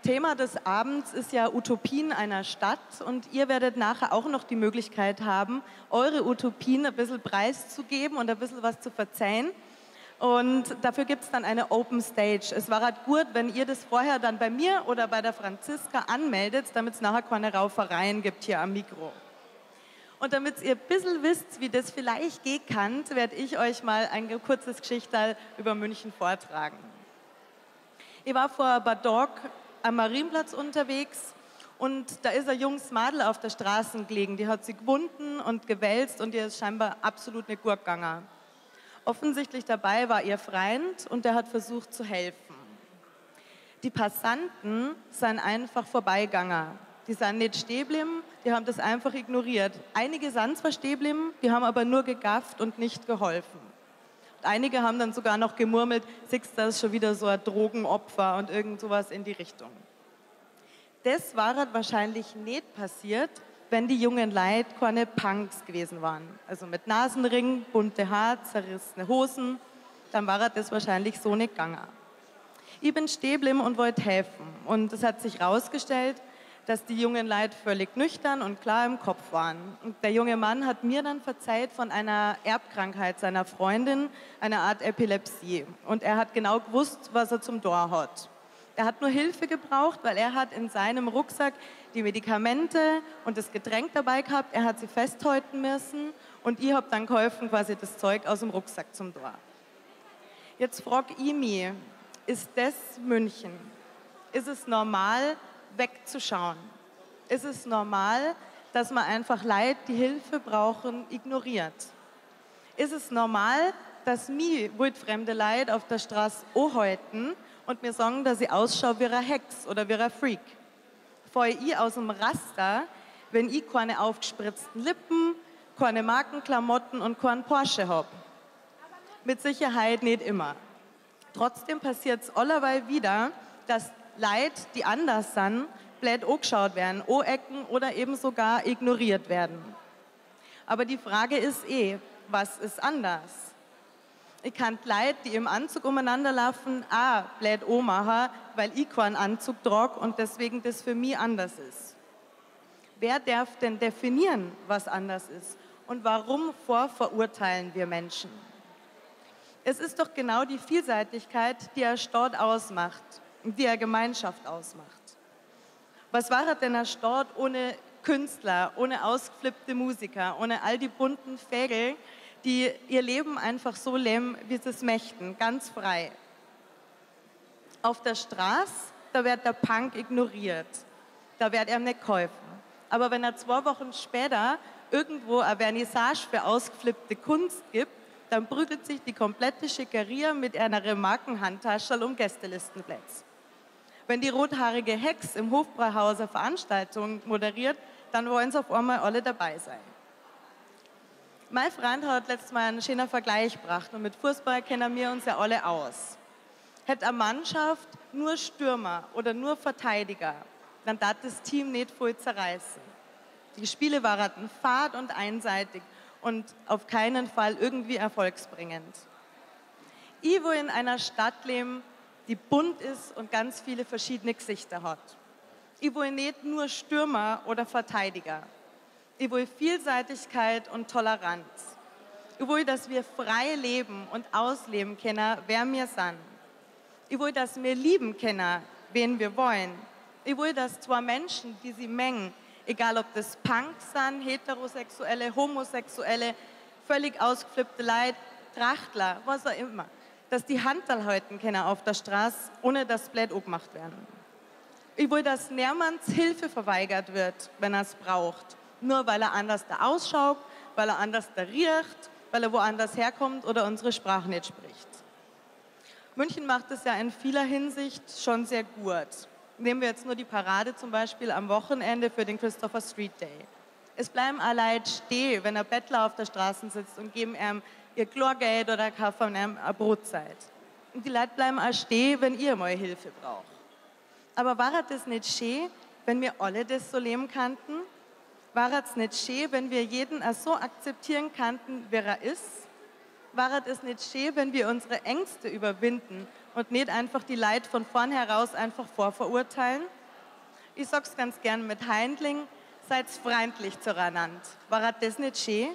Thema des Abends ist ja Utopien einer Stadt und ihr werdet nachher auch noch die Möglichkeit haben, eure Utopien ein bisschen preiszugeben und ein bisschen was zu verzeihen. Und dafür gibt's dann eine Open Stage. Es war halt gut, wenn ihr das vorher dann bei mir oder bei der Franziska anmeldet, damit's nachher keine Raufereien gibt hier am Mikro. Und damit ihr ein bisschen wisst, wie das vielleicht gehen kann, werde ich euch mal ein kurzes Geschichterl über München vortragen. Ich war vor ein paar Tagen am Marienplatz unterwegs und da ist ein junges Madel auf der Straße gelegen. Die hat sich gewunden und gewälzt und ihr ist scheinbar absolut nicht gut gegangen. Offensichtlich dabei war ihr Freund und der hat versucht zu helfen. Die Passanten sind einfach vorbeigegangen. Die sind nicht stehen geblieben, die haben das einfach ignoriert. Einige sind zwar stehen geblieben, die haben aber nur gegafft und nicht geholfen. Und einige haben dann sogar noch gemurmelt, siehst du, das ist schon wieder so ein Drogenopfer und irgend sowas in die Richtung. Das war halt wahrscheinlich nicht passiert, wenn die jungen Leute keine Punks gewesen waren. Also mit Nasenring, bunte Haare, zerrissene Hosen, dann war das wahrscheinlich so nicht gegangen. Ich bin stehen geblieben und wollte helfen. Und es hat sich rausgestellt, dass die jungen Leute völlig nüchtern und klar im Kopf waren. Und der junge Mann hat mir dann verzeiht von einer Erbkrankheit seiner Freundin, einer Art Epilepsie. Und er hat genau gewusst, was er zum Tor hat. Er hat nur Hilfe gebraucht, weil er hat in seinem Rucksack die Medikamente und das Getränk dabei gehabt. Er hat sie festhalten müssen und ich hab dann geholfen, quasi das Zeug aus dem Rucksack zum Tor. Jetzt frag ich mich, ist das München? Ist es normal, wegzuschauen? Ist es normal, dass man einfach Leute, die Hilfe brauchen, ignoriert? Ist es normal, dass mi wildfremde Leute auf der Straße anhalten und mir sagen, dass ich ausschaue wie eine Hex oder wie ein Freak? Fall ich aus dem Raster, wenn ich keine aufgespritzten Lippen, keine Markenklamotten und keinen Porsche hab? Mit Sicherheit nicht immer. Trotzdem passiert's allerweil wieder, dass Leute, die anders sind, blöd angeschaut werden, anecken oder eben sogar ignoriert werden. Aber die Frage ist eh, was ist anders? Ich kann Leute, die im Anzug umeinander laufen, auch blöd anmachen, weil ich keinen Anzug trage und deswegen das für mich anders ist. Wer darf denn definieren, was anders ist? Und warum vorverurteilen wir Menschen? Es ist doch genau die Vielseitigkeit, die ein Staat ausmacht, die eine Gemeinschaft ausmacht. Was war denn ein Staat ohne Künstler, ohne ausgeflippte Musiker, ohne all die bunten Vögel, die ihr Leben einfach so leben, wie sie es möchten, ganz frei? Auf der Straße, da wird der Punk ignoriert, da wird ihm nicht geholfen. Aber wenn er 2 Wochen später irgendwo eine Vernissage für ausgeflippte Kunst gibt, dann prügelt sich die komplette Schickeria mit einer Markenhandtasche um Gästelistenplätze. Wenn die rothaarige Hex im Hofbräuhaus eine Veranstaltung moderiert, dann wollen sie auf einmal alle dabei sein. Mein Freund hat letztes Mal einen schönen Vergleich gebracht und mit Fußball kennen wir uns ja alle aus. Hätte eine Mannschaft nur Stürmer oder nur Verteidiger, dann darf das Team nicht voll zerreißen. Die Spiele waren fad und einseitig und auf keinen Fall irgendwie erfolgsbringend. Ich will in einer Stadt leben, die bunt ist und ganz viele verschiedene Gesichter hat. Ich will nicht nur Stürmer oder Verteidiger. Ich will Vielseitigkeit und Toleranz. Ich will, dass wir frei leben und ausleben können, wer wir sind. Ich will, dass wir lieben können, wen wir wollen. Ich will, dass zwei Menschen, die sie mengen, egal ob das Punks sind, Heterosexuelle, Homosexuelle, völlig ausgeflippte Leute, Trachtler, was auch immer, dass die Handel halten können auf der Straße, ohne dass blöd angemacht werden. Ich will, dass niemands Hilfe verweigert wird, wenn er es braucht. Nur weil er anders da ausschaut, weil er anders da riecht, weil er woanders herkommt oder unsere Sprache nicht spricht. München macht es ja in vieler Hinsicht schon sehr gut. Nehmen wir jetzt nur die Parade zum Beispiel am Wochenende für den Christopher Street Day. Es bleiben alle Leute stehen, wenn ein Bettler auf der Straße sitzt und geben ihm ihr Chlorgeld oder kaufen ihm eine Brotzeit. Und die Leute bleiben auch stehen, wenn ihr mal Hilfe braucht. Aber war das nicht schön, wenn wir alle das so leben könnten? War es nicht schön, wenn wir jeden auch so akzeptieren könnten, wer er ist? War es nicht schön, wenn wir unsere Ängste überwinden und nicht einfach die Leid von vornheraus einfach vorverurteilen? Ich sag's ganz gern mit Heindling, seid freundlich zueinander. War das nicht schön?